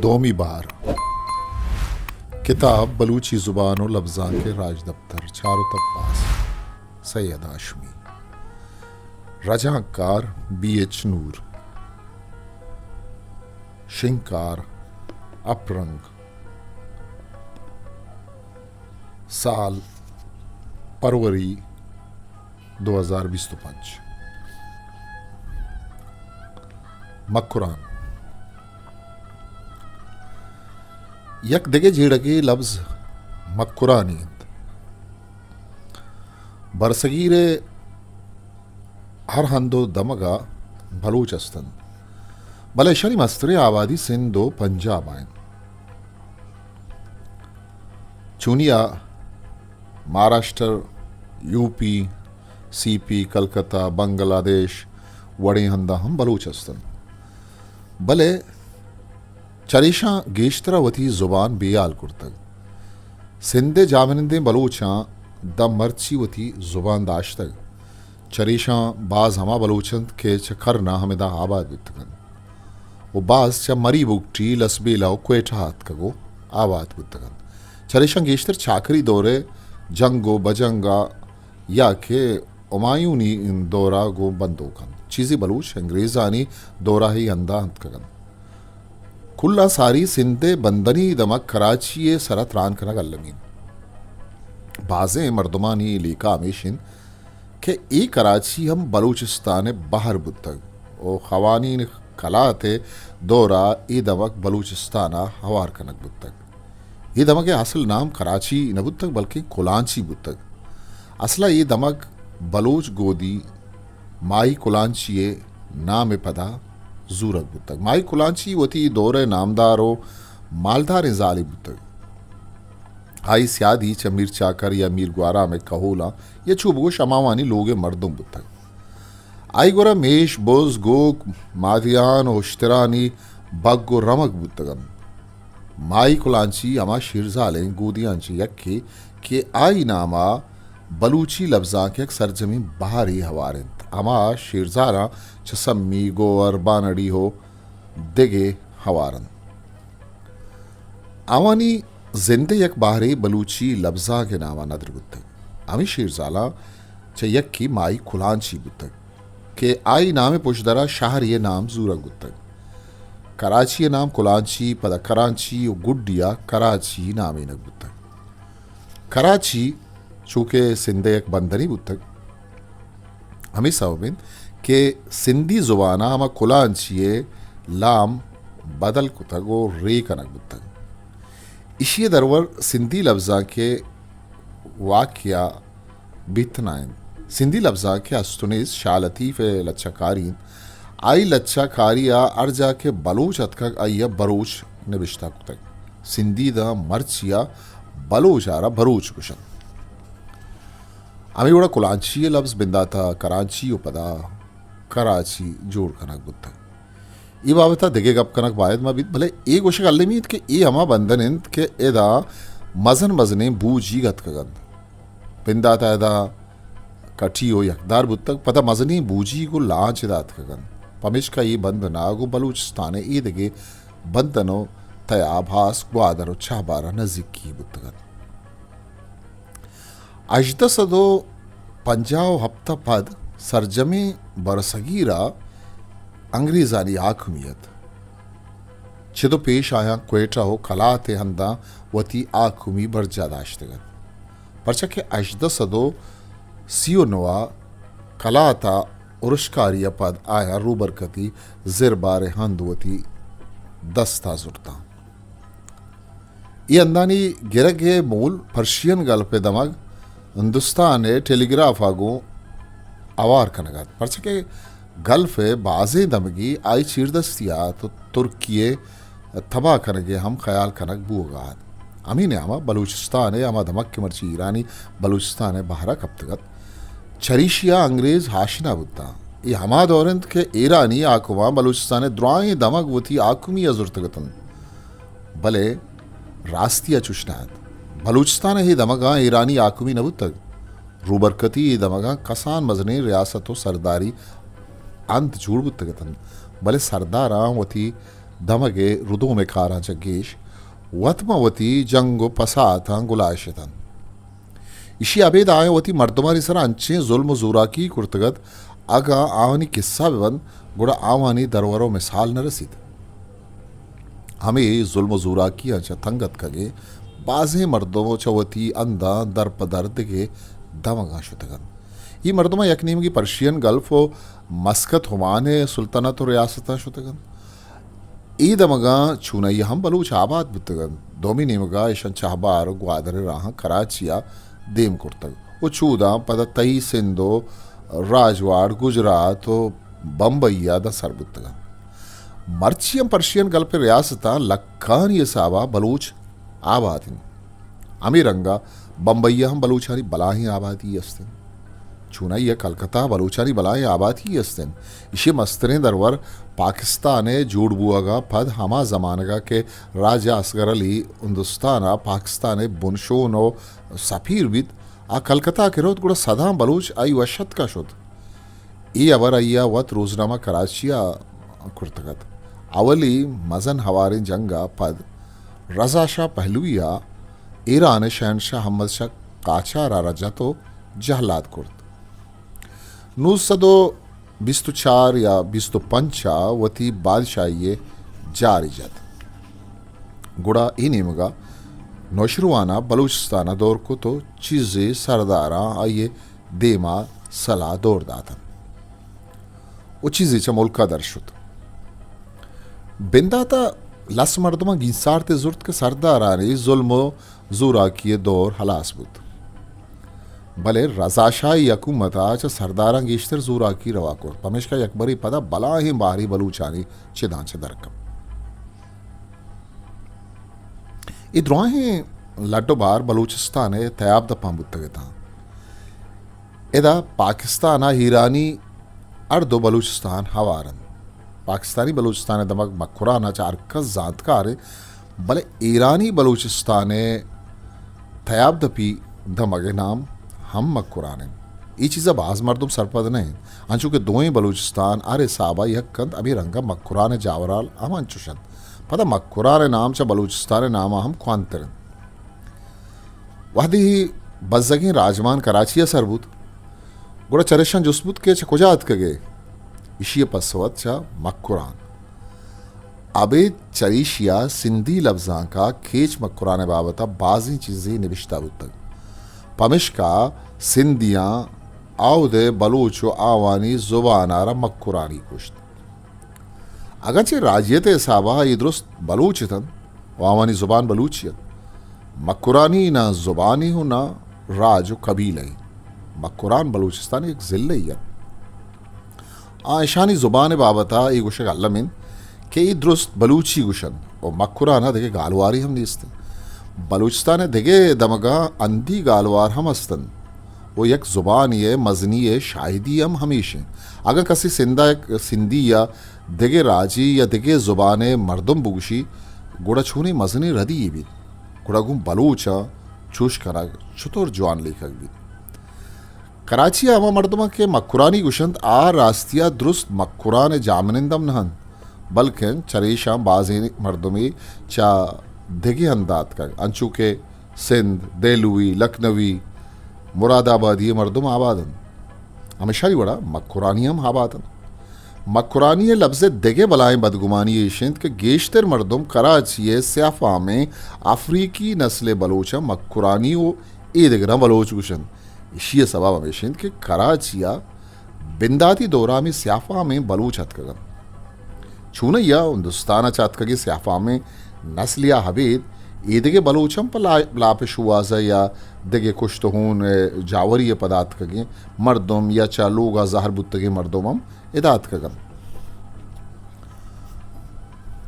دومی بہر۔ کتاب بلوچی زبان و لبزانک ءِ راجدپتر، چاروت ءُ پاس، سید ہاشمی۔ رجانکار بی ایچ نور۔ شنگکار اپرنگ۔ سال پروری دو ہزار بیست و پنچ۔ مکران۔ یک دگہ جیڑگے لبز مکرانی انت۔ برصغیر ءِ ہر ہند و دمگ ءَ بلوچ است انت، بلے ایشانی مستریں آبادی سندھ و پنجاب ءَ انت۔ چونیا مہاراشٹر، یو پی، سی پی، کلکتہ، بنگلہ دیش وڑیں ہنداں ہم بلوچ است انت، بلے چریشاں گیشتر ءَ وتی زبان بے ہال کرتگ۔ سندھ ءِ جاہمنندیں بلوچاں داں مرچی وتی زبان داشتگ۔ چریشاں باز ہما بلوچ انت کہ چہ کرن ءَ ہمدا آباد بوتگ انت و باز چہ مری بگٹی، لسبیلہ و کوئٹہ ءَ اتکگ و آباد بوتگ انت۔ چریشاں گیشتر چاکری دور ءِ جنگ و بجنگ ءَ یا کہ ہمایونی دور ءَ گوں بندوک انت۔ چیزے بلوچ انگریزانی دور ءَ اے ہند ءَ اتکگ انت۔ کلاں ساری سندھ ءِ بندنی دمگ کراچی ءِ سر ءَ تران کنگ المی انت۔ بازیں مردمانی لیکہ ہمیش انت کہ اے کراچی ہم بلوچستان ءِ بہر بوتگ و خوانین کلات ءِ دور ءَ اے دمگ بلوچستان ءَ ہوار کنگ بوتگ۔ اے دمگ ءِ اصل نام کراچی نہ بوتگ، بلکیں کلانچی بوتگ۔ اصل ءَ اے دمگ بلوچ گودی ماہی کلانچی ءِ نام ءِ پدا زورگ بوتگ۔ ماہی کلانچی وتی دور ءِ نامدار و مالداریں زالے بوتگ۔ آئی سیادی چہ میر چاکر یا میر گوارام ءِ کہولاں یا چو بگوش ہماوانی لوگ ءِ مردم بوتگ۔ آئی گورا میش، بز، گوک، مادیان و اشترانی بگ و رمگ بوتگ انت۔ ماہی کلانچی ہما شیرزالیں گودیاں چہ یکے کہ آئی نام ءَ بلوچی لبزانک ءِ یک سرجمیں بہرے ہوار انت۔ ہما شیرزالاں چہ سمی، گوہر، بانڑی و دگہ ہوار انت۔ آوانی زند ءِ یک بہرے بلوچی لبزانک ءِ نام ءَ ندر بوتگ۔ ہمے شیرزالاں چہ یکے ماہی کلانچی بوتگ کہ آئی نام ءِ پشدر ءَ شہرے ءِ نام زورگ بوتگ۔ کراچی ءِ نام کلانچی، پدا کرانچی و گڈی ءَ کراچی نامینگ بوتگ۔ کراچی چونکہ سندھ ءِ یک بندنے بوتگ، ہمے سبب انت کہ سندھی زبان ءَ ہما کلانچی ءِ لام بدل کتگ و رے کنگ بوتگ۔ ایشی ءِ درور سندھی لبزانک ءِ واقعہ بیت نہ انت۔ سندھی لبزانک ءِ استونیز شاہ لطیف ءِ لچہ کاری انت۔ آئی لچہ کاری ءَ ہر جاہ کہ بلوچ اتکگ، آئی ءَ بروچ نبشتہ کتگ۔ سندھی داں مرچی ءَ بلوچ ءَ را بروچ گوش انت۔ ہمے وڑا کلانچی ءِ لبز بندات ءَ کرانچی و پدا کراچی جوڑ کنگ بوتگ۔ اے بابت ءَ دگہ گپ کنگ باید مہ بیت، بلے اے گوشگ المی انت کہ اے ہما بندن انت کہ ادا مزن مزنیں بوجیگ اتکگ انت۔ بندات ءَ ادا کٹی و یکدار بوتگ، پدا مزنیں بوجیگ و لانچ ادا اتکگ انت۔ پمیشکا اے بندن ءَ گوں بلوچستان ءِ اے دگہ بندن و تیاب ہاس، گوادر و چہبار ءَ نزیکی بوتگ انت۔ ہژدہ سد و پنجاہ و ہپت ءَ پد سرجمیں برصغیر ءَ انگریزانی حاکمی ات۔ چد و پیش آیاں کوئٹہ و کلات ءِ ہنداں وتی حاکمی برجاہ داشتگ ات، پرچا کہ ہژدہ سد و سی و نو ءَ کلات ءَ ارشکاری ءَ پد آیاں روبرکتی زربار ءِ ہند وتی دست ءَ زرتاں۔ اے ہندانی گرگ ءِ مول پرشین گلف ءِ دمگ ہندوستان ءِ ٹیلیگراف ءَ گوں ہوار کنگ ءَ ات، پرچا کہ گلف ءِ بازیں دمگے آئی چیردستی ءَ ات و ترکی ءِ تباہ کنگ ءِ ہم خیال کنگ بوگ ءَ ات۔ ہمے نیام ءَ بلوچستان ءِ ہما دمگ کہ مرچی ایرانی بلوچستان ءِ بہر ءَ کپتگ ات، چریشی ءَ انگریز آشنا بوتاں۔ اے ہما دور انت کہ ایرانی حاکماں بلوچستان ءِ درائیں دمگ وتی حاکمی ءَ زرتگ اتنت۔ بلے راستی ءَ چش نہ انت۔ بلوچستان ءِ اے دمگاں ایرانی حاکمی نہ بوتگ۔ روبرکتی اے دمگاں کسان مزنیں ریاست و سرداری ہند جوڑ بوتگ اتنت، بلے سرداراں وتی دمگ ءِ ردوم ءِ کاراں چہ گیش وت ماں وتی جنگ ءُ پساتاں گلائیش اتنت۔ ایشی ءَ ابید آیاں وتی مردمانی سرا انچیں ظلم ءُ زوراکی کرتگ ات، اگاں آوانی کسہ بہ بنت، گڑا آوانی درور ءُ مثال نہ رسیت۔ ہمے ظلم ءُ زوراکیاں چہ تنگ اتکگیں بازیں مردم چہ وتی ہنداں در پہ در دگہ دمگاں شتگ انت۔ اے مردماں یک نیمگے پرشین گلف ءُ مسقط عمان ءِ سلطنت ءُ ریاستاں شتگ انت۔ اے دمگاں چونائی ءَ ہم بلوچ آباد بوتگ انت۔ دومی نیمگ ءَ ایشاں چہبار ءُ گوادر ءِ راہاں کراچی ءَ دیم کرتگ ءُ چوداں پدا تہی سندھ ءُ راجواڑ، گجرات ءُ بمبئی ءَ داں سر بوتگ انت۔ مرچی ہم پرشین گلف ءِ ریاستاں لکھانی حساب ءَ بلوچ آباد انت۔ ہمے رنگ ءَ بمبئی ءَ ہم بلوچانی بلاہیں آبادی است انت۔ چونائی ءَ کلکتہ ءَ بلوچانی بلاہیں آبادی است انت۔ ایشی ءِ مستریں درور پاکستان ءِ جوڑ بوہگ ءَ پد ہما زمانگ ءَ کہ راجہ اصغر علی ہندوستان ءَ پاکستان ءِ بنشون ءُ سفیر بیت، آ کلکتہ ءَ کہ روت گڑا سداں بلوچ آئی وش اتک ءَ شت۔ اے ہبر آئی ءَ وت روزنامہ کراچی ءَ کرتگ ات۔ اولی مزن ہواریں جنگ ءَ پد رضا شاہ پہلوی ءَ ایران ءِ شہنشاہ احمد شاہ قاچار ءَ را جت ءُ جہلاد کرت۔ نو سد ءُ بیست ءُ چار یا بیست ءُ پنچ ءَ وتی بادشاہی ءِ جاری جت۔ گڑا اے نیمگ ءَ نوشیروان ءَ بلوچستان ءَ دور کت ءُ چیزے سرداراں آئی ءِ دیم ءَ سلاہ دور دات انت ءُ چیزے چہ ملک ءَ در شت۔ بندات ءَ لس مردماں گینسارتے زرت کہ سردارانی ظلم ءُ زوراکی ءِ دور ہلاس بوت۔ بلے رضا شاہی حکومت ءَ چہ سرداراں گیشتر زوراکی روا کرت، پمیشکا یکبرے پدا بلاہیں بہرے بلوچانی چداں چہ در کپت۔ اے دراہیں لڈ ءُ بار بلوچستان ءِ تیاب دپاں بوتگ اتاں۔ ادا پاکستان ءَ ایرانی ہر دو بلوچستان ہوار انت۔ پاکستانی بلوچستان ءِ دمگ مکران ءَ چہ ہر کس زانتکار انت، بلے ایرانی بلوچستان ءِ تیاب دپی دمگ ءِ نام ہم مکران انت۔ اے چیز ءَ باز مردم سرپد نہ انت، انچو کہ دوئیں بلوچستان ہر حساب ءَ یک انت، ہمے رنگ ءَ مکران ءِ جاورال ہم انچوش انت۔ پدا مکران ءِ نام چہ بلوچستان ءِ نام ءَ ہم کوانتر انت۔ وہدے بزگیں راجمان کراچی ءَ سر بوت، گڑا چریشاں جست بوت کہ چہ کجا اتکگ ئے؟ ایشی ءِ پسو ات چہ مکران۔ ابید چریشی ءَ سندھی لبزانک ءَ کیچ مکران ءِ بابت ءَ بازیں چیزے نبشتہ بوتگ۔ پمشکا سندھیاں آود ءِ بلوچ ءُ آوانی زبان ءَ را مکرانی گوشت۔ اگرچہ راجیت ءِ حساب ءَ اے درست بلوچ اتنت ءُ آوانی زبان بلوچی ات، مکرانی نہ زبانے ءُ نہ راج ءُ قبیلہ ئے۔ مکران بلوچستان ءِ یک ضلع ئے ات۔ آ اشانی زبان ءِ بابت ءَ اے گوشگ الم انت کہ اے درست بلوچی گوشنت ءُ مکران ءَ دگہ گالوارے ہم نیست انت۔ بلوچستان ءِ دگہ دمگاں ہندی گالوار ہم است انت ءُ یک زبانے ءِ مزنی ءِ شاہدی ہم ہمیش انت۔ اگاں کسے سندھ ءَ یک سندھی یا دگہ راجے یا دگہ زبان ءِ مردم بگوشی، گڑا چونیں مزنیں ردی یے بیت۔ گڑا گوں بلوچ ءَ چوش کنگ چتور جوان لیکگ بیت؟ کراچی ءَ ہما مردماں کہ مکرانی گوشنت، آ راستی ءَ درست مکران ءِ جاہمنند ہم نہ انت، بلکن چریشاں بازیں مردمے چہ دگہ ہند ءَ اتکگ، انچو کہ سندھ، دہلوی، لکھنوی، مراد آبادی ءِ مردم آباد انت۔ ہمیشانی وڑا مکرانی ہم آباد انت۔ مکرانی ءِ لبز ءِ دگہ بلاہیں بدگمانی ایش انت کہ گیشتر مردم کراچی ءِ سیاہ فامیں افریقی نسل ءِ بلوچاں مکرانی ءُ ایدگراں بلوچ گوشنت۔ ایشی ءِ سبب ہمیش انت کہ کراچی ءَ بنداتی دور ءَ ہمے سیاہ فامیں بلوچ اتکگ انت۔ چونائی ءَ ہندوستان ءَ چہ اتکگیں سیاہ فامیں نسلے ءَ ابید ایدگہ بلوچ ہم پہ لا-، لاپ ءِ شوہاز ءَ یا دگہ کشت ءُ ہون ءِ جاوری ءَ پدا اتکگیں مردم یا چہ لوگ ءَ زہر بوتگیں مردم ہم ادا اتکگ انت۔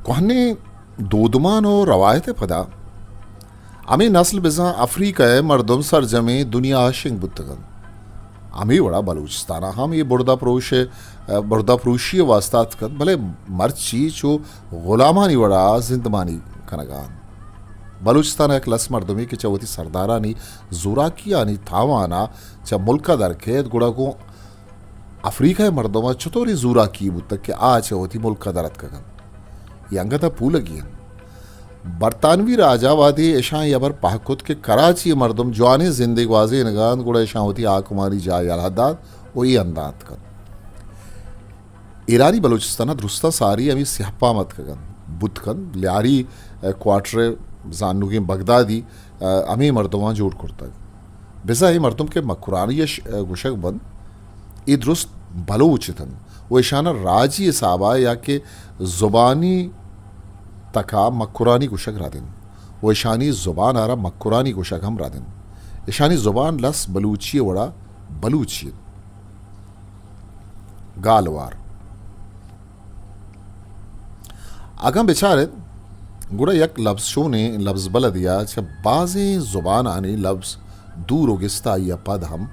کوہنیں دودمان ءُ روایت ءِ پدا ہمے نسل بزاں افریقہ ءِ مردم سرجمیں دنیا ءَ شنگ بوتگ انت۔ ہمے وڑا بلوچستان ءَ ہم اے بردا پروش ءِ، بردا پروشی ءِ واستا اتک انت، بلے مرچی چو غلامانی وڑا زندمانی کنگ ءَ انت۔ بلوچستان ءِ یک لس مردمے کہ چہ وتی سردارانی زوراکیانی تاوان ءَ چہ ملک ءَ در کیت، گڑا گوں افریقہ ءِ مردم ءَ چطوریں زوراکی بوتگ کہ آ چہ وتی ملک ءَ در اتکگ انت؟ اے انگت ءَ پولگی انت۔ برطانوی راج ءَ وہدے اشاں اے ہبر پہک کت کہ کراچی ءِ مردم جوانیں زندے گوازینگ ءَ انت، گڑا اشاں وتی ہاکمانی جاہ یلہ دات ءُ اے ہند ءَ اتک انت۔ ایرانی بلوچستان ءَ درستاں ساری ہمے سیاہ پام اتکگ انت، بوت کنت لیاری، ءَ، کوارٹر ءِ زانوگیں بغدادی، ءَ، ہمے مردماں جوڑ کرتگ۔ بزاں اے مردم کہ مکرانی اش، ءَ، گوشگ بنت، اے درست بلوچ اتنت ءُ اشاناں راجی حساب ءَ یا کہ زبانی تک ءَ مکرانی گوشگ رد انت ءُ اشانی زبان ءَ را مکرانی گوشگ ہم رد انت۔ اشانی زبان لس بلوچی ءِ وڑا بلوچی انت۔ گالوار۔ اگاں بچار ایت، گڑا یک لبز شونیں لبز بلدے ءَ چہ بازیں زبانانی لبز دور ءُ گستا آئی ءَ پد ہم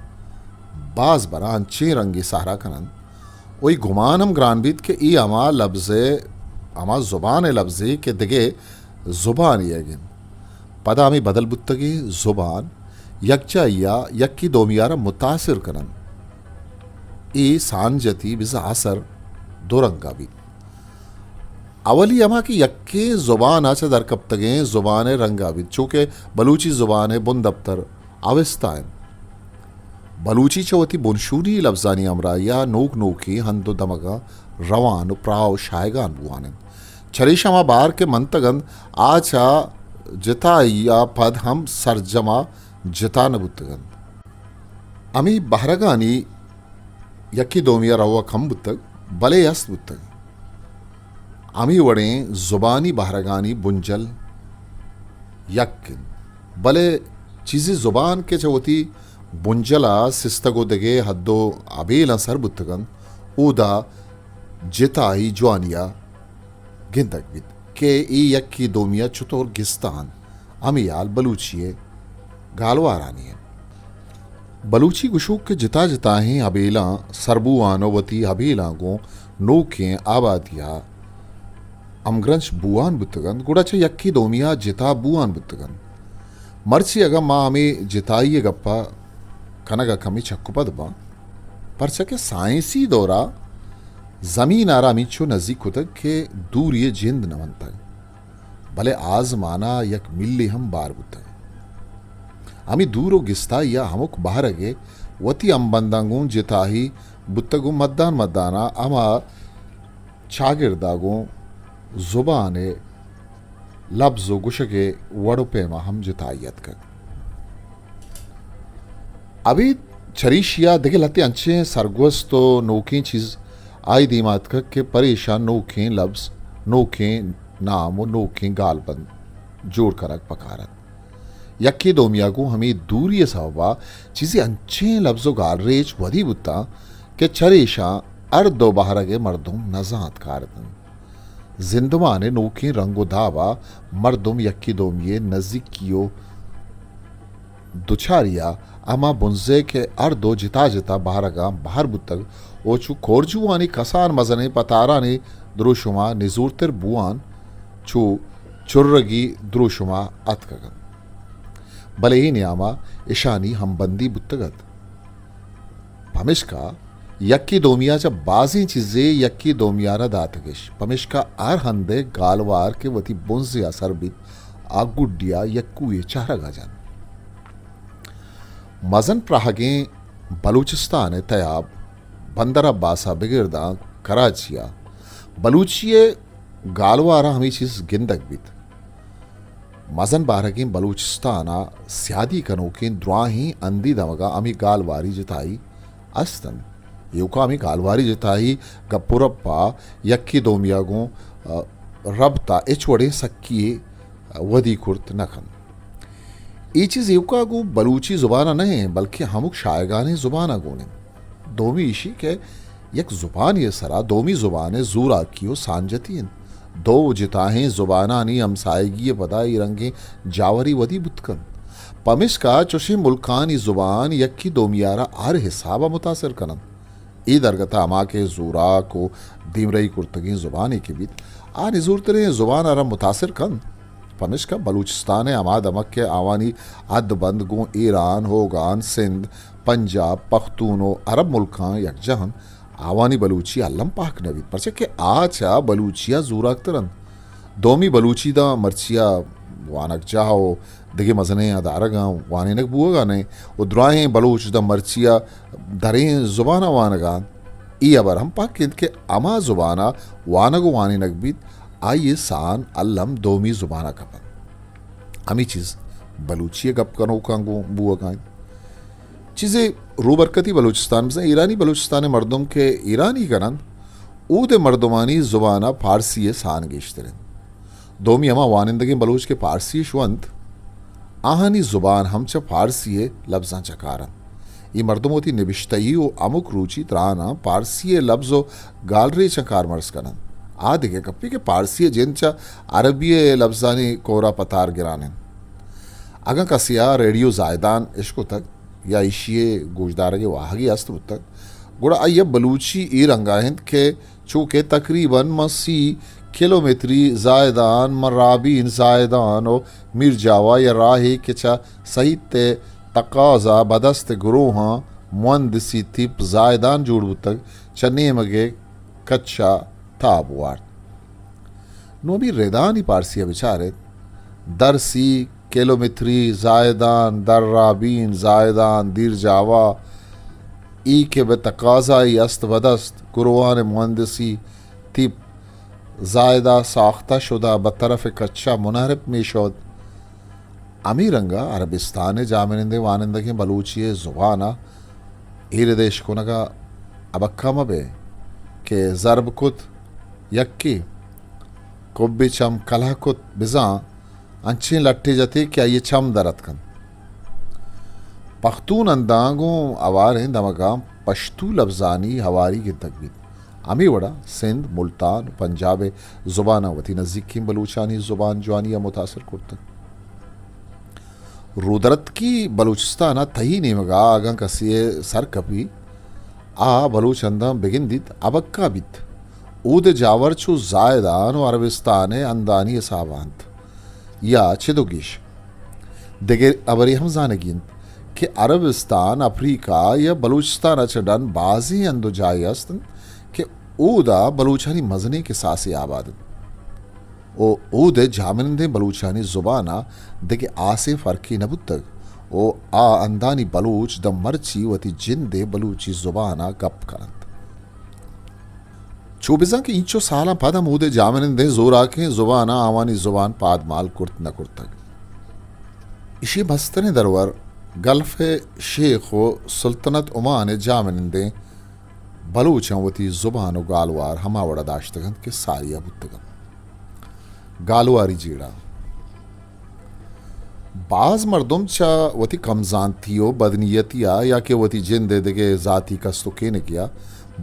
باز براں انچیں رنگے سہرا کن انت ءُ اے گمان ہم گران بیت کہ اے ہما لبز ءِ، ہما زبان ءِ لبزے کہ دگہ زبان ئیگ انت۔ پدا ہمے بدل بوتگیں زبان یکجائی ءَ یکے دومی ءَ را متاثر کن انت۔ اے سانجتی بزاں اثر دو رنگ ءَ بیت۔ اولی ہما کہ یکیں زبان ءَ چہ درکپتگیں زبان ءِ رنگ ءَ بیت، چو کہ بلوچی زبان ءِ بندپتر اوستا انت۔ بلوچی چہ وتی بنشونی لبزانی ہمراہی ءَ نوک نوکیں ہند ءُ دمگاں روان ءُ پراہ ءُ شاہگان بوان انت۔ چریشاں ہما بہر کہ منتگ انت، آ چہ جتائی ءَ پد ہم سرجم ءَ جتا نہ بوتگ انت۔ ہمے بہرگانی یکے دومی ءَ رؤگ کم بوتگ، بلے است بوتگ۔ ہمے وڑیں زبانی بہرگانی بنجل یک انت، بلے چیزے زبان کہ چہ وتی بنجل ءَ سستگ ءُ دگہ حد ءُ ابیلاں سر بوتگ انت، اودا جتائی جوانی ءَ گندگ بیت کہ اے یکے دومی ءَ چتور گستا انت۔ ہمے حال بلوچی ءِ گالوارانی انت۔ بلوچی گشوک کہ جتا جتائیں ہبیلاں سر بوان ءُ وتی ہبیلاں گوں نوکیں آبادی ءَ ہمگرنچ بوان بوتگ انت، گڑا چہ یکے دومی ءَ جتا بوان بوتگ انت۔ مرچی اگاں ما ہمے جتائی ءِ گپ ءَ کنگ ءَ کمے چک ءُ پد باں، پرچا کہ سائنسی دور ءَ زمین ءَ را ہمینچو نزیک کتگ کہ دوری ءِ جند نہ منتگ، بلے آزمان ءَ یک ملی ہم بار بوتگ۔ ہمے دور ءُ گستائی ءَ ہمک بہرگ ءِ وتی ہمبنداں گوں جتائی بوتگ ءُ مدان مدان ءَ ہما چاگرد ءَ گوں زبان ءِ لبز ءُ گوشگ ءِ وڑ ءُ پیم ءَ ہم جتائی اتکگ۔ ابید چریشی ءَ دگہ لہتے انچیں سرگوست ءُ نوکیں چیز آئی دیم ءَ اتکگ کہ پریشاں نوکیں لبز، نوکیں نام ءُ نوکیں گالبند جوڑ کنگ پکار انت۔ یکے دومی ءَ گوں ہمے دوری ءِ سبب ءَ چیزے انچیں لبز ءُ گالریچ ودی بوتاں کہ چریشاں ہر دو بہرگ ءِ مردم نزانت کار اتنت۔ زندمان ءِ نوکیں رنگ ءُ داب ءَ مردم یکے دومی ءِ نزیکی ءُ دچاری ءَ ہما بنزے کہ ہر دو جتا جتا بہرگاں بہر بوتگ ءُ چو کورجوانی کسان مزنیں پتارانی دروشم ءَ نزورتر بوان چو چرگی دروشم ءَ اتکگ انت۔ بلے اے نیام ءَ اشانی ہمبندی بوتگ ات۔ پمیشکا یکے دومی ءَ چہ بازیں چیزے یکے دومی ءَ را داتگ اش۔ پمیشکا ہر ہندے گالوار کہ وتی بنزے ءَ سر بیت، آ گڈی ءَ یک کوہے چہرگ ءَ جنت۔ مزن پراہگیں بلوچستان ءِ تیاب بندر عباس ءَ بگر داں کراچی ءَ بلوچی ءِ گالوار ءَ ہمے چیز گندگ بیت۔ مزن بارگیں بلوچستان ءَ سیادی کنوکیں دراہیں ہندی دمگاں ہمے گالواری جتائی است انت۔ ایوکا ہمے گالواری جتائی گپ ءُ رپ ءَ یکے دومی ءَ گوں، ءَ، ربط ءَ ہچ وڑیں سکی یے ودی کرت نہ کنت۔ اے چیز ایوکا گوں بلوچی زبان ءَ نہ انت، بلکیں ہمک شاہگانیں زبان ءَ گون انت۔ دومی ایشی کہ یک زبانے ءِ سرا دومی زبان ءِ زوراکی ءُ سانجتی انت۔ دو جتاہیں زبانانی ہمساہگی ءِ پدا اے رنگیں جاوری ودی بوت کنت۔ پمیشکا چوشیں ملکانی زبان یکے دومی ءَ را ہر حساب ءَ متاثر کن انت۔ اے درگت ءَ ہما کہ زوراک ءُ دیمرئی کرتگیں زبانے کہ بیت، آ نزورتریں زبان ءَ را متاثر کنت۔ پمیشکا بلوچستان ءِ ہما دمگ کہ آوانی ہد بند گوں ایران، اوگان، سندھ، پنجاب، پختون ءُ عرب ملکاں یکجاہ انت، آوانی بلوچی الم پہک نہ بیت، پرچا کہ آ چہ بلوچی ءَ زوراکتر انت۔ دومی بلوچی داں مرچیا وانگجاہ و دگہ مزنیں ادارگاں وانینگ بوگا نہ و دراہیں بلوچ داں مرچیا دریں زباناں وانگا انت۔ اے ہبر ہم پک انت کہ ہما زبانا وانگ و وانینگ بیت، آئی سان الم دومی زبانا کپنت۔ ہمے چیز بلوچی ء گپ کنوکاں گوں بوگا انت۔ چیزے روبرکتی بلوچستان، بزاں ایرانی بلوچستان ء مردم کہ ایرانی کننت، اود ء مردمانی زبان ء پارسی ء سان گیشتر انت۔ دومی ہما وانندگیں بلوچ کہ پارسی اش ونت، آہانی زبان ہم چہ پارسی ء لبزاں چکار انت۔ اے مردم وتی نبشتہی و ہمک روچی تراناں پارسی ء لبز و گالریچاں کارمرز کننت۔ آ دگہ گپے کہ پارسی ء جند چہ عربی ء لبزانی کورا پتار گران انت۔ اگاں کسے ء ریڈیو زاہدان اشکتگ یا ایشی ء گوشدارگ ء واہگے است بوتگ، گڑا آئی ء بلوچی اے رنگا انت کہ چو کہ تقریباً من سی کلومیتری زاہدان، من رابین زاہدان و میر جاوا یا راہے کہ چہ سہیت ء تقاضا بدست گروہاں مہندسی تیپ زاہدان جوڑ بوتگ، چہ نیمگ ء کچا تاب وارت۔ نوں ہمے ردانی پارسی ء بچار ات، در سی کلومیتری زاہدان، در رابین زاہدان، دیر جاوا، ای کہ بہ تقاضائی است بدست گروہان مہندسی تیپ زاہدہ ساختہ شدہ بہ طرف کچا منحرف می شد۔ ہمے رنگ ء عربستان ء جاہمنندیں وانندگیں بلوچی ء زبان ء اے رد ء اشکنگ ء ابکہ مہ بئے کہ ضرب کت یکے، کبے چم کلہ کت، بزاں انچیں لٹے جتے کہ آئی ء چم در اتکنت۔ پختون ہنداں گوں ہواریں دمگاں پشتو لبزانی ہواری گندگ بیت۔ ہمے وڑا سندھ، ملتان، پنجاب ء زباناں وتی نزیکیں بلوچانی زبان جوانی ء متاثر کرتگ۔ رودرتکی بلوچستان ء تہی نیمگ ء اگاں کسے ء سر کپی، آ بلوچ ہنداں بگندیت ابکہ بیت۔ اود ء جاور چو زاہدان و عربستان ء ہندانی حساب ء انت یا چد و گیش۔ دگہ ہبرے ہم زانگی انت کہ عربستان، افریقہ یا بلوچستان ء چہ ڈن بازیں ہند و جاہے است انت کہ اودا بلوچانی مزنیں کساسے آباد انت و اود ء جاہمنندیں بلوچانی زبان ء دگہ آسے فرقے نہ بوتگ و آ ہندانی بلوچ داں مرچی وتی جند ء بلوچی زبان ء گپ کن انت۔ چو بزاں کہ اینچو سالاں پد ہم اود ء جاہمنندیں زوراکیں زباناں آوانی زبان پادمال کرت نہ کرتگ۔ ایشی ء مستریں درور گلف ء شیخ و سلطنت عمان ء جاہمنندیں بلوچاں وتی زبان و گالوار ہما وڑا داشتگ انت کہ ساری ء بوتگ انت۔ گالواری جیڑہ۔ باز مردم چہ وتی کمزانتی و بدنیتی ء یا کہ وتی جند ء دگہ ذاتی کست و کینگی ء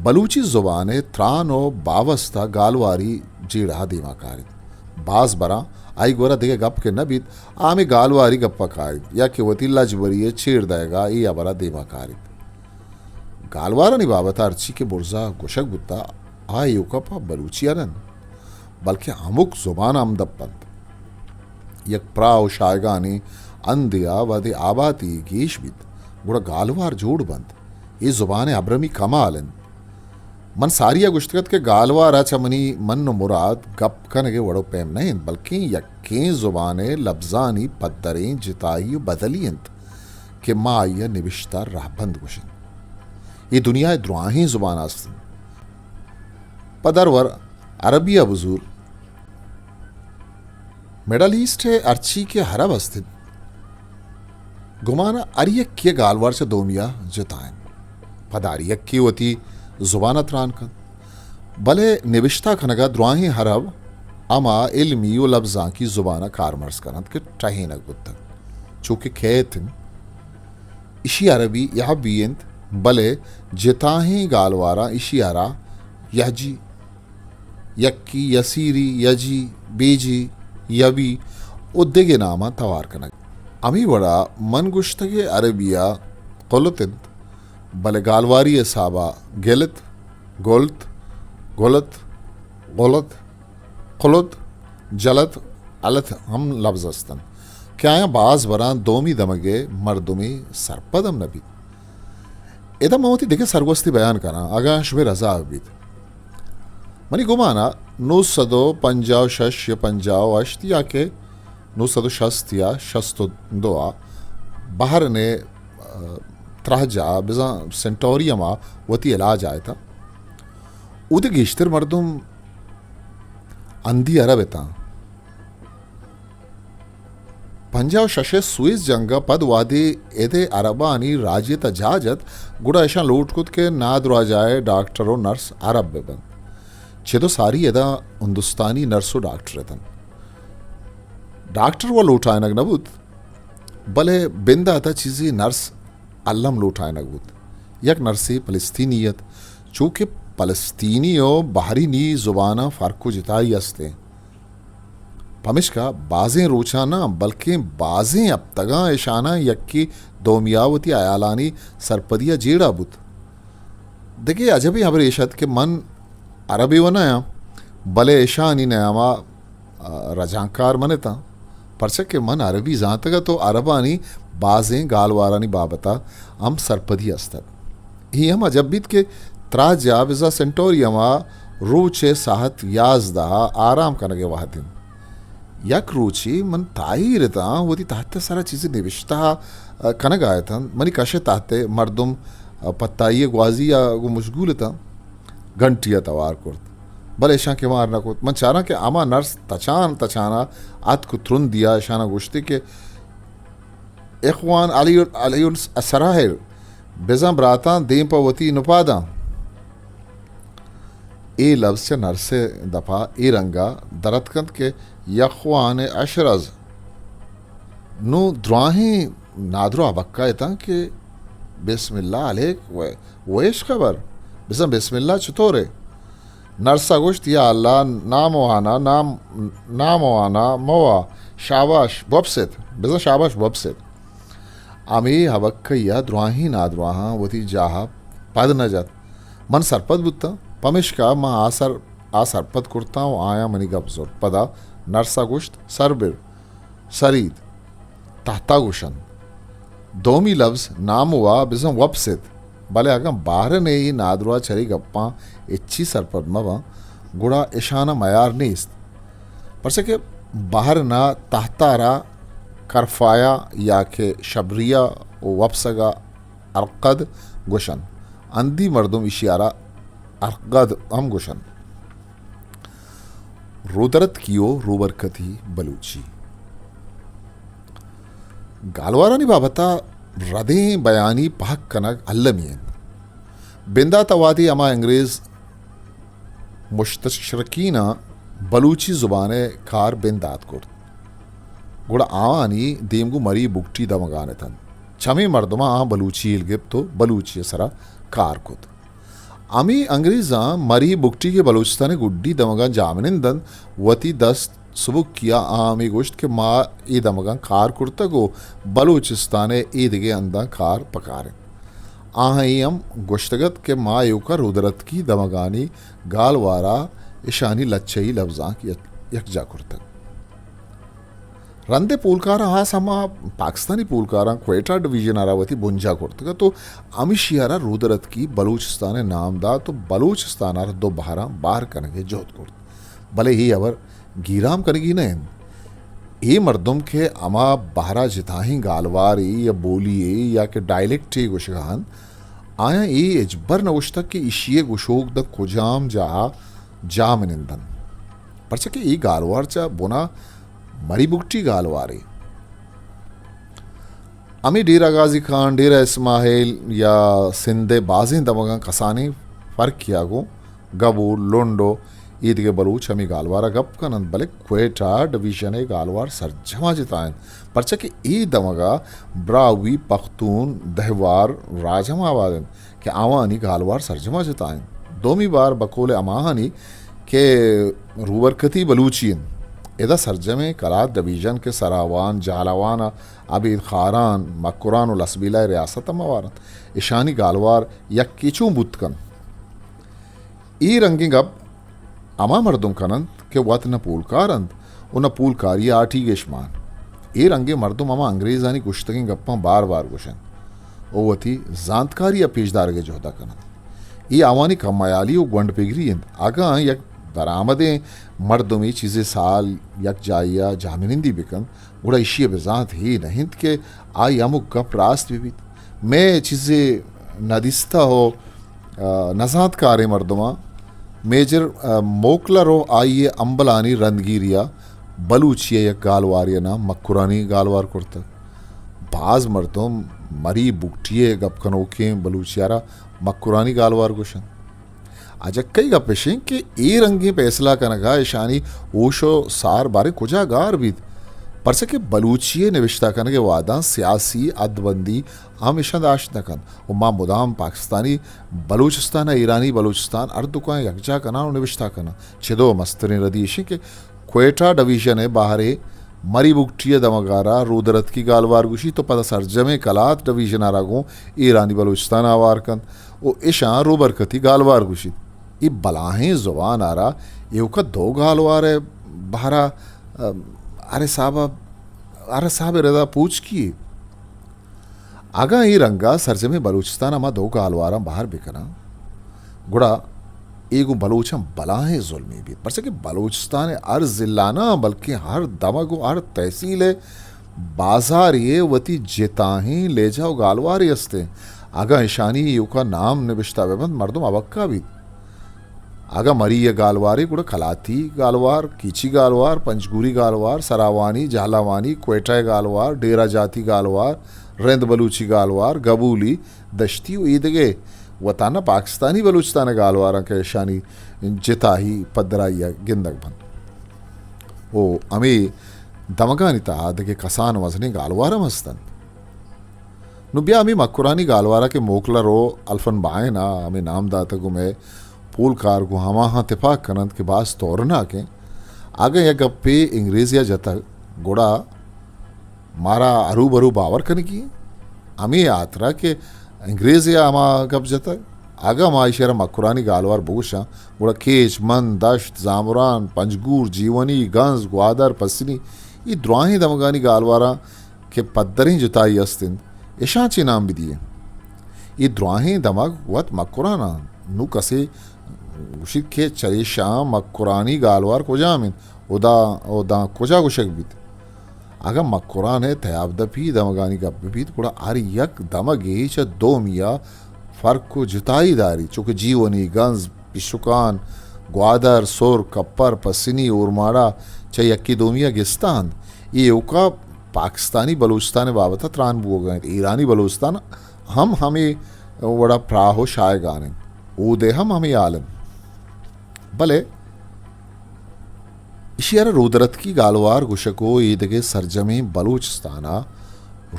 بلوچی زبان ء تران و باوست ء گالواری جیڑہ ء دیما کاریت۔ باز براں آئی گورا دگہ گپ کہ نہ بیت، آ ہمے گالواری گپ ء کاریت یا کہ وتی لجبری ء چیر دئیگ ء اے ہبر ء دیما کاریت۔ گالوارانی بابت ء ہرچی کہ برزا گوشگ بوتہ، آ ایوکا پہ بلوچی ء نہ انت، بلکیں ہمک زبان ء ہمدپ انت۔ یک پراہ و شاہگانیں ہندے ء وہدے آباتی گیش بیت، گڑا گالوار جوڑ بنت۔ اے زبان ء ابرمی کمال انت۔ من ساری ء گوشتگ ات کہ گالوار ء چہ منی من و مراد گپ کنگ ء وڑ و پیم نہ انت، بلکیں یکیں زبان ء لبزانی پدریں جتائی و بدلی انت کہ ما آئی ء نبشتہ رہبند گوش انت۔ اے دنیا ء دراہیں زبان است انت۔ پہ درور عربی ء بزور۔ مڈل ایسٹ ء ہرچی کہ عرب است انت، گمان ء ہر یکے ء گالوار چہ دومی ء جتا انت۔ پدا ہر یکے وتی زبان ء تران کنت، بلے نبشتہ کنگ ء دراہیں عرب ہما علمی و لبزانکی زبان ء کارمرز کن انت کہ ٹہینگ بوتگ، چو کہ کیت انت۔ ایشی عربی یہبی انت، بلے جتاہیں گالواراں ایشی ء را یہجی، یکی، یسیری، یجی، بیجی، یبی و دگہ ناماں توار کنگ۔ ہمے وڑا من گوشتگ ء عربی ء قلت انت، بلے گالواری حساب ء گلت، گلت، گلت، غلط، قلت، جلت، الت ہم لبز است انت کہ آیاں باز براں دومی دمگ ء مردمے سرپد ہم نہ بیت۔ ادا من وتی دگہ سرگوستے بیان کناں، اگاں شمئے رضا بیت۔ منی گمان ءَ نو سد ءُ پنجاہ ءُ شش یا پنجاہ ءُ ہشت یا کہ نو سد ءُ شست یا شست ءُ دو ءَ بحرین ءِ، آ، تراہ جاہ بزاں سینٹوریم ءَ وتی علاج ءَ اتاں۔ اود ءِ گیشتر مردم ہندی عرب اتاں۔ پنجاہ ءُ شش ءِ سوئز جنگ ءَ پد وہدے اد ءِ عربانی راجی تہ جاہ جت، گڑا اشاں لوٹ کت کہ نادراہ جاہ ءِ ڈاکٹر ءُ نرس عرب بہ بنت۔ چد ءُ ساری ادا ہندوستانی نرس ءُ ڈاکٹر اتنت۔ ڈاکٹر وَ لوٹائینگ نہ بوت، بلے بندات ءَ چیزے نرس الم لوٹائینگ بوت۔ یک نرسے فلسطینی ات، چو کہ فلسطینی ءُ بحرینی زباناں فرق ءُ جتائی است ایں۔ پمیشکا بازیں روچاں نہ، بلکیں بازیں ہپتگاں اشاناں یکے دومی ءَ وتی ہیالانی سرپدی ءَ جیڑہ بوت۔ دگہ عجبیں ہبرے ایش ات کہ من عربے وَ نہ آں، بلے اشانی نیام ءَ، آ، رجانکار من اتاں، پرچا کہ من عربی زانتگ ات ءُ عربانی بازیں گالوارانی بابت ءَ ہم سرپدی است ات۔ اے ہم عجب بیت کہ تراہ جاہ بزاں سینٹوریم ءَ روچ ءِ ساعت یازدہ ءَ آرام کنگ ءِ وہد انت۔ یک روچے من تاہیر اتاں، وتی تحت ءِ سرا چیزے نبشتہ، آ، کنگ ءَ اتاں۔ منی کش ءِ تحت ءِ مردم، آ، پتائی ءِ گوازی ءَ گوں مشغول اتاں۔ گھنٹی ءَ توار کرت، بلے اشاں کمار نہ کت۔ من چاراں کہ ہما نرس تچان تچان ءَ اتک ءُ ترندی ءَ اشاناں گوشتی کہ اخوان علی، علی السراہر، بزاں براتاں دیم پہ وتی نپاداں۔ اے لبز چہ نرس ءِ دپ ءَ اے رنگ ءَ در اتکنت کہ یخوان اشرز، نوں دراہیں نادراہ ہبکہ اتاں کہ بسم اللہ علیک، وے، ویش خبر، بزاں بسم اللہ چطورے؟ نرس ءَ گوشت، یا اللہ، نام وانا، نام، نام وانا موا، شاباش بپست، بزاں شاباش بپست۔ ہمے ہبکہ ءَ دراہیں نادراہاں وتی جاہ ءَ پد نہ جت۔ من سرپد بوتاں، پمیشکا من آ سر، آ سرپد کرتاں ءُ آیاں منی گپ زرت۔ پدا نرس ءَ گوشت، سر بر، سرید، تحت ءَ گوشنت۔ دومی لبز نام وا بزاں وپس ات، بلے اگاں بحرین ءِ اے نادراہ چرے گپاں ہچی سرپد مہ باں، گڑا اشاناں میار نیست۔ پرچا کہ بحرین ءَ تحت ءَ را کرفایا یا کہ شبریا ءُ وپسگ ءَ ارقد گوشنت۔ ہندی مردم ایشی ءَ را ارقد ہم گوشنت۔ رودرتکی ءُ روبرکتی بلوچی۔ گالوارانی بابت ءَ ردیں بیانی پہک کنگ المی انت۔ بندات ءَ وہدے ہما انگریز مستشرقیناں بلوچی زبان ءِ کار بندات کرت، گڑا آوانی دیم گوں مری بگٹی دمگان اتنت۔ چمے مردماں آہاں بلوچی ہیل گپت ءُ بلوچی ءِ سرا کار کت۔ ہمے انگریزاں مری بگٹی کہ بلوچستان ءِ گڈی دمگاں جاہمنند انت، وتی دست سبکی ءَ آ ہمے گوشت کہ ما اے دمگاں کار کرتگ ءُ بلوچستان ءِ اے دگہ ہنداں کار پکار انت۔ آہاں اے ہم گوشتگ ات کہ ما ایوک ءَ رودرتکی دمگانی گالوار ءَ اشانی لچہی لبزانک یک، یکجا کرتگ۔ رند ءِ پولکاراں، ہاس ہما پاکستانی پولکاراں کوئٹہ ڈویژن ءَ را وتی بنجاہ کرتگ ات ءُ ہمیشی ءَ را رودرتکی بلوچستان ءِ نام دات ءُ بلوچستان ءَ را دو بہراں بہر کنگ ءِ جہد کرت۔ بلے اے ہبر گیرام کنگی نہ انت۔ اے مردم کہ ہما بہر ءَ جتاہیں گالوارے یا بولی یے یا کہ ڈائلیکٹے گوشگ ءَ انت، آیاں اے ہچبر نہ گوشتگ کہ ایشی ءِ گوشوک داں کجام جاہ ءَ جاہ منند انت، پرچا کہ اے گالوار چہ بن ءَ مری بگٹی گالوارے۔ ہمے ڈیرہ غازی خان، ڈیرہ اسماعیل یا سندھ ءِ بازیں دمگاں کسانیں فرقے ءَ گوں گبول، لنڈ ءُ اے دگہ بلوچ ہمے گالوار ءَ گپ کن انت، بلے کوئٹہ ڈویژن ءِ گالوار سرجم ءَ جتا انت، پرچا کہ اے دمگ ءَ براہوئی، پختون، دہوار راج ہم آباد انت کہ آوانی گالوار سرجم ءَ جتا انت۔ دومی بار بقول ہماہانی کہ روبرکتی بلوچی انت، ادا سرجمیں قلات ڈویژن کہ سراوان، جھالاوان ءُ ابید خاران، مکران ءُ لسبیلہ ءِ ریاست ہم ہوار انت، اشانی گالوار یکے چون بوت کنت؟ اے رنگیں گپ ہما مردم کن انت کہ وت نہ پولکار انت ءُ نہ پولکاری ءِ ہاٹیگ اش مان۔ اے رنگیں مردم ہما انگریزانی گوشتگیں گپاں بار بار گوش انت ءُ وتی زانتکاری ءَ پیش دارگ ءِ جہد ءَ کن انت۔ اے آوانی کم ہیالی ءُ گونڈ پگری انت۔ اگاں یک درآمدیں مردمے چیزے سال یک جاہے ءَ جاہمنندی بہ کنت، گڑا ایشی ءِ بزانت اے نہ انت کہ آئی ہمک گپ راست بہ بیت۔ مئے چیزے ندیستہ ءُ، آ، نزانتکاریں مردماں میجر، آ، موکلر ءُ آئی ءِ ہمبلانی رندگیری ءَ بلوچی ءِ یک گالوارے ءِ نام مکرانی گالوار کرتگ۔ باز مردم مری بگٹی ءِ گپ کنوکیں بلوچی ءَ را مکرانی گالوار گوش انت۔ اجکئی گپ اش انت کہ اے رنگیں پیسلہ کنگ ءَ اشانی ہوش ءُ سار باریں کجا گار بیت، پرچا کہ بلوچی ءِ نبشتہ کنگ ءِ وہداں سیاسی حدبندی ہم اشاں داشت نہ کنت ءُ ما مدام پاکستانی بلوچستان ءُ ایرانی بلوچستان ہر دوکاں یکجاہ کنان ءُ نبشتہ کنان۔ چدو مستریں ردی اش انت کہ کوئٹہ ڈویژن ءِ بہر ءَ مری بگٹی ءِ دمگ ءَ را رودرتکی گالوار گوشیت ءُ پدا سرجمیں کلات ڈویژن ءَ را گوں ایرانی بلوچستان ءَ ہوار کنت ءُ اشاں روبرکتی گالوار گوشیت۔ اے بلاہیں زبان ءَ را ایوک ءَ دو گالوار ءِ بہر ءَ، ام، ہر حساب ءَ، ہر حساب ءِ ردا پوچ کیے۔ اگاں اے رنگ ءَ سرجمیں بلوچستان ءَ ما دو گالواراں بہر بہ کناں، گڑا اے گوں بلوچاں بلاہیں ظلمے بیت، پرچا کہ بلوچستان ءِ ہر ضلع نہ، بلکیں ہر دمگ ءُ ہر تحصیل ءِ بازارے ءِ وتی جتاہیں لہجہ ءُ گالوارے است انت۔ اگاں اشانی ایوک ءَ نام نبشتہ بہ بنت، مردم ہبکہ بیت۔ اگاں مری ءِ گالوارے، گڑا کلاتی گالوار، کیچی گالوار، پنجگوری گالوار، سراوانی، جہلاوانی، کوئٹہ ءِ گالوار، ڈیرہ جاتی گالوار، رند بلوچی گالوار، گبولی، دشتی ءُ ایدگہ وتانا پاکستانی بلوچستان ءِ گالواراں کہ اشانی جتاہی پدرائی ءَ گندگ بنت۔ ءُ ہمے دمگانی تہا دگہ کسان ءُ مزنیں گالوار ہم ہست انت۔ نوں بیا ہمے مکرانی گالوار ءَ کہ موکلر ءُ الفن بائن ءَ ہمے نام داتگ ءُ مئے پولکار گوں ہماہاں تپاک کن انت کہ باز تورناک انت۔ اگاں یک گپے انگریزے ءَ جتگ، گڑا مارا ہروبرو باور کنگی انت۔ ہمے ہاترا کہ انگریزے ءَ ہما گپ جتگ، اگاں ما ایشی ءَ را مکرانی گالوار بگوشاں، گڑا کیچ، مند، دشت، زامران، پنجگور، جیونی، گنز، گوادر، پسنی، اے دراہیں دمگانی گالواراں کہ پدریں جتائی است انت، اشاں چے نام بدییں؟ اے دراہیں دمگ وت مکران انت۔ نوں کسے گوشیت کہ چریشاں مکرانی گالوار کجام انت؟ ءُ داں، ءُ داں کجا گوشگ بیت؟ اگاں مکران ءِ تیاب دپی دمگانی گپ بہ بیت، گڑا ہر یک دمگے چہ دومی ءَ فرق ءُ جتائی داریت، چو کہ جیونی، گنز، پیشکان، گوادر، سر، کپر، پسنی، اورماڑہ چہ یکے دومی ءَ گستا انت۔ اے ایوک ءَ پاکستانی بلوچستان ءِ بابت ءَ تران بوگ ءَ انت۔ ایرانی بلوچستان ہم ہمے وڑ ءَ پراہ ءُ شاہگان انت۔ اود ءَ ہم ہمے حال انت۔ بلے ایشی ءَ را رودرتکی گالوار گوشگ ءُ ایدگہ سرجمیں بلوچستان ءَ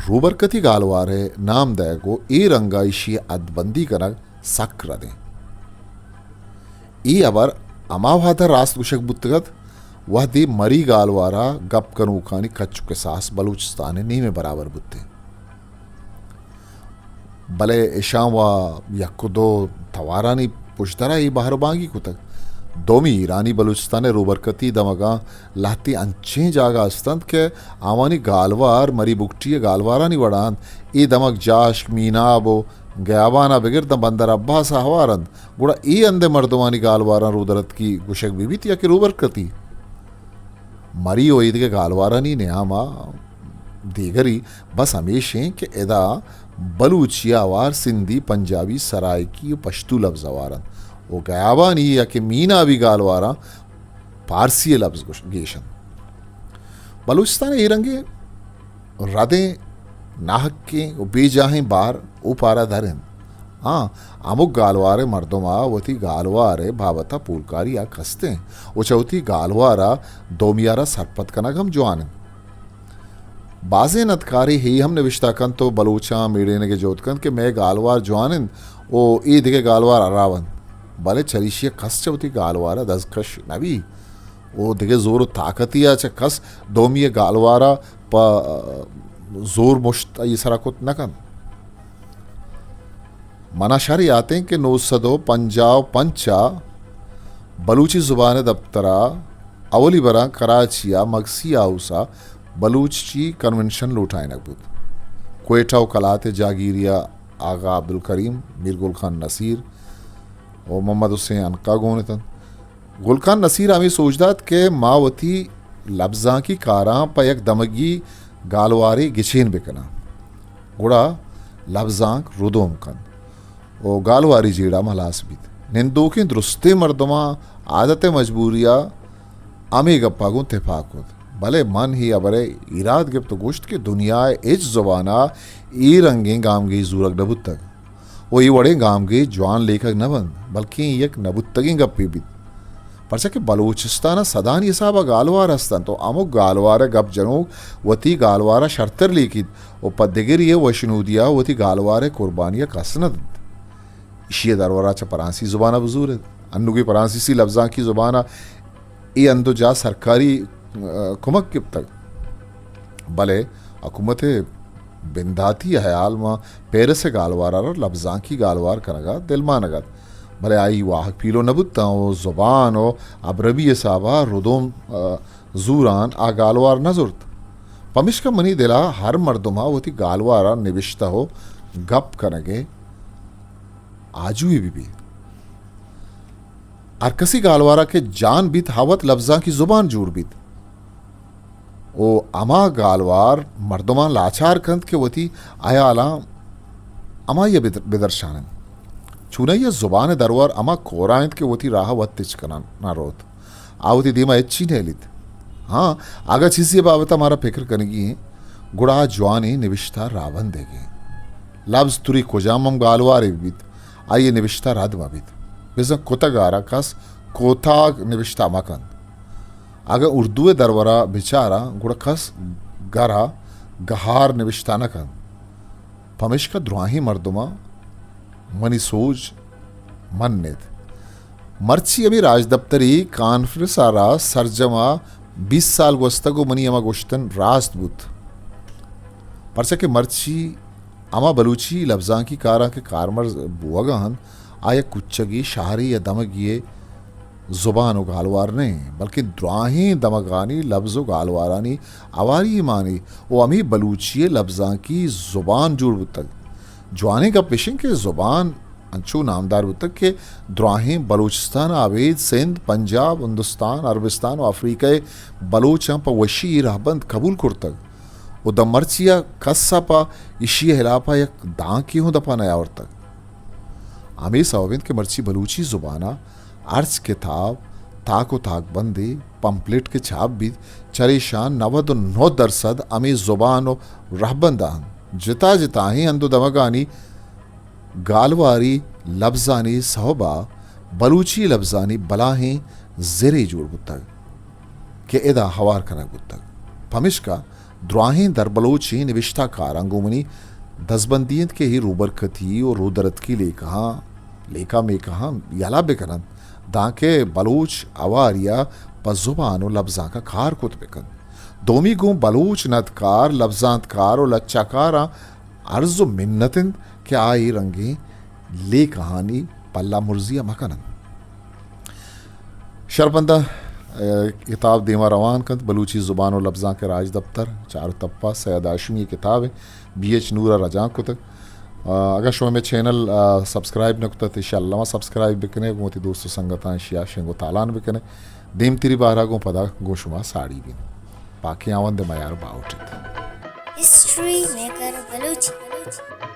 روبرکتی گالوار ءِ نام دئیگ ءُ اے رنگ ءَ ایشی ءِ حد بندی کنگ سک رد انت۔ اے ہبر ہما وہد ءَ راست گوشگ بوتگ ات، وہدے مری گالوار ءَ گپ کنوکانی کچ ءُ کساس بلوچستان ءِ نیم ءِ برابر بوتیں۔ بلے اشاں وا یک ءُ دو توارانی پشدر ءَ اے بہر ءُ بانگی کتگ۔ دومی ایرانی بلوچستان ءِ روبرکتی دمگاں لہتیں انچیں جاگہ است انت کہ آوانی گالوار مری بگٹی ءِ گالوارانی وڑ ءَ انت۔ اے دمگ جاشک، میناب ءُ گیابان ءَ بگر داں بندر عباس ءَ ہوار انت۔ گڑا اے ہند ءِ مردمانی گالواراں رودرتکی گوشگ بہ بیت یا کہ روبرکتی؟ مری ءُ ایدگہ گالوارانی نیام ءَ دیگری بس ہمیش انت کہ ادا بلوچی ءَ ہوار سندھی، پنجابی، سرائیکی ءُ پشتو لبز ہوار انت ءُ گیابانی یا کہ مینابی گالواراں پارسی ءِ لبز گوش-، گیش انت۔ بلوچستان ءِ اے رنگیں ردیں ناحقیں ءُ بے جاہیں بار اوپار ءَ در انت۔ ہاں، ہمک گالوار ءِ مردم ءَ وتی گالوار ءِ بابت ءَ پولکاری ءَ کستیں ءُ چہ وتی گالوار ءَ دومی ءَ را سرپد کنگ ہم جوان انت۔ بازیں ندکارے اے ہم نبشتہ کنت ءُ بلوچاں میڑینگ ءِ جہد کنت کہ مئے گالوار جوان انت ءُ اے دگہ گالوار ہراب انت، بلے چریشی ءَ کس چہ وتی گالوار ءَ دزکش نہ بیت ءُ دگہ زور ءُ طاقتے ءَ چہ کس دومی ءِ گالوار ءَ پہ زور مشت آئی ءِ سرا کت نہ کنت۔ منا شر یات انت کہ نو سد ءُ پنجاہ ءُ پنچ ءَ بلوچی زبان ءِ دپتر ءَ اولی براں کراچی ءَ مگسی ہاؤس ءَ بلوچی کنونشن لوٹائینگ بوت۔ کوئٹہ ءُ کلات ءِ جاگیری ءَ آغا عبدالکریم، میر گل خان نصیر ءُ محمد حسین عنقا گون اتنت۔ گل خان نصیر ہمے سوج دات کہ ما وتی لبزانکی کاراں پہ یک دمگی گالوارے گچین بکناں، گڑا لبزانک ردوم کنت و گالواری جیڑہ ہم ہلاس بیت۔ نندوکیں درستیں مردماں عادت ء مجبوری ء ہمے گپا گوں تپاک کت، بلے من اے ہبر ء ایراد گپت و گوشت کہ دنیا ء ہچ زبان ء اے رنگیں گامگیج زورگ نہ بوتگ۔ و اے وڑیں گامگیج جوان لیکگ نہ بنت، بلکیں یک نہ بوتگیں گپے بیت۔ پرچا کہ بلوچستان ء سدانی حساب ء گالوار ہست انت و ہمک گالوار ء گپ جنوک وتی گالوار ء شرتر لیکیت و پہ دگرے ء وشنودی ء وتی گالوار ء قربانی ء کس نہ دنت۔ ایشی ء درور ء چہ پرانسی زبان ء بزور ات۔ انوگیں پرانسیسی لبزانکی زبان ء اے ہند و جاہ سرکاری، ء، کمک گپتگ۔ بلے حکومت ء بنداتی ہیال ماں پیرس ء گالوار ء را لبزانکی گالوار کنگ ء دلمانگ ات، بلے آئی واہگ پیلو نہ بوتاں و زبان و ابرمی حساب ء ردوم، ء، زوران آ گالوار نہ زرت۔ پمیشکا منی دل ء ہر مردم ء وتی گالوار ء نبشتہ و گپ کنگ ء آجوئی بہ بیت۔ ہر کسی گالوارا کہ جان بیت، ہا وت لبزانکی زبان جوڑ بیت۔ و ہما گالوار مردمان لاچار کنت کہ وتی ہیالاں ہمائی ء بدر-، بدرشان انت۔ چونائی ء زبان ء درور ہما کورا انت کہ وتی راہ ء وت تچک کنان نہ روت۔ آ وتی دیما ہچی نہ ہلیت۔ ہاں، اگاں چیزے ء بابت ء مارا پکر کنگی انت، گڑا آ جوانیں نبشتہ راہبندیگ انت۔ لبز تری کجام ہم گالوارے بہ بیت، آئی ء نبشتہ رد مہ بیت۔ بزاں کتگ ء را کس کوتاگ نبشتہ مہ کنت۔ اگاں اردو ء درور ء بچاراں، گڑا کس گر ء گہار نبشتہ نہ کنت۔ پمیشکا دراہیں مردماں منی سوج منیت۔ مرچی ہمے راجدپتری کانفرنس ء را سرجم ء بیست سال گوستگ و منی ہما گوشتن راست بوت۔ پرچا کہ مرچی ہما بلوچی لبزانکی کاراں کہ کارمرز بوگ ء انت، آ یک کوچگی، شہری یا دمگی ء زبان و گالوار نہ انت، بلکیں دراہیں دمگانی لبز و گالوارانی ہواری مانی و ہمے بلوچی ء لبزانکی زبان جوڑ بوتگ۔ جوانیں گپ اش انت کہ زبان انچو نامدار بوتگ کہ دراہیں بلوچستان ء ابید سندھ، پنجاب، ہندوستان، عربستان و افریقہ ء بلوچاں پہ وشی اے رہبند قبول کرتگ و داں مرچی ء کس ء پہ ایشی ء ہلاپ ء یک دانکے ہوں دپ ء نیاورتگ۔ ہمے سوب انت کہ مرچی بلوچی زبان ء ہرچ کتاب، تاک و تاکبندے، پمپلٹ کہ چاپ بیت، چریشاں نود و نو درسد ہمے زبان و رہبند ء انت۔ جتا جتاہیں ہند و دمگانی گالواری لبزانی سوب ء بلوچی لبزانی بلاہیں زرے جوڑ بوتگ کہ ادا ہوار کنگ بوتگ۔ پمیشکا دراہیں دربلوچیں نبشتہ کاراں گوں منی دزبندی انت کہ اے روبرکتی و رودرتکی لیکہاں، لیکہ میکہاں یلہ بکننت، دانکہ بلوچ ہواری ء پہ زبان و لبزانک ء کار کت بکنت۔ دومی گوں بلوچ ندکار، لبزانتکار و لچہ کاراں عرض و منت انت کہ آ اے رنگیں لیکہانی پلہ مرزی ء مہ کننت۔ شرپندہ، ء، کتاب دیما روان کنت، بلوچی زبان و لبزانک راجدپتر، چار تپہ، سید ہاشمی ء کتاب انت، بی ایچ نور ء رجانک کتگ۔ ء، اگاں شما مئے چینل ء سبسکرائب نہ کتگ، ایشی ء الما سبسکرائب بکنے، گوں وتی دوست و سنگتاں ایشی ء شنگ و تالان بکنے۔ دیمتری بہرا گوں پدا گوں شما ساڑی بین۔ پاکیں آوند میار باہوٹ ایت۔ History maker Balochi.